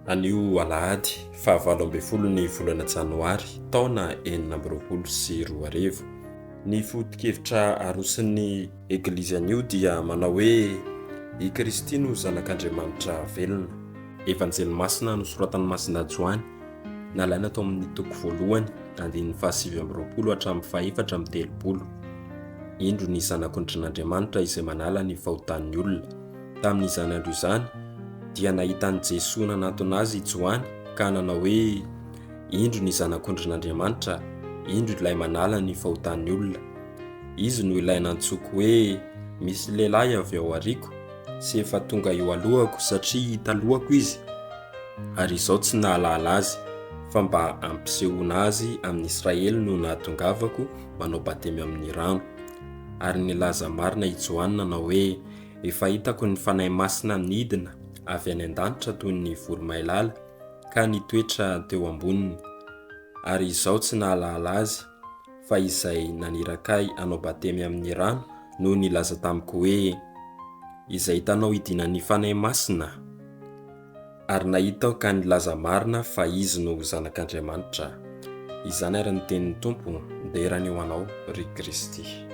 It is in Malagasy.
Anio alahady fahavalo ambin'ny ny volana janoary taona 2026. Ny foto-kevitra aroson'ny Eglizy anio dia manao hoe i Kristy no Zanak'Andriamanitra velona. Evanjely Masina nosoratan'i Masina Joany, nalaina tao amin'ny toko voalohany, andininy faha-29 hatramin'ny faha-34. Indro ny Zanak'ondrin'Andriamanitra izay manala ny fahotan'ny olona. Tamin'izany andro izany, dia nahita an'i Jesoa nanantona azy i Joany ka nanao hoe, Indro ny Zanak'ondrin'Andriamanitra, indro ilay manala ny fahotan'ny olona. Izy no ilay nantsoiko hoe, Misy lehilahy avy ao aoriako, sy efa tonga eo alohako satria talohako izy, ary izao tsy nahalala azy, fa mba hampisehoana azy amin'i Israely no nahatongavako manao batemy amin'ny rano. Ary nilaza marina i Joany nanao hoe, Efa hitako ny Fanahy Masina nidina avy any an-danitra toy ny voromailala, ka nitoetra teo amboniny. Ary izaho tsy nahalala azy, fa izay naniraka ahy hanao batemy amin'ny rano no nilaza tamiko hoe, Izay hitanao hidinan'ny Fanahy Masina, ary nahita aho ka nilaza marina fa Izy no Zanak'Andriamanitra. Izany ary ny tenin'ny Tompo, dera anie ho Anao, ry Kristy.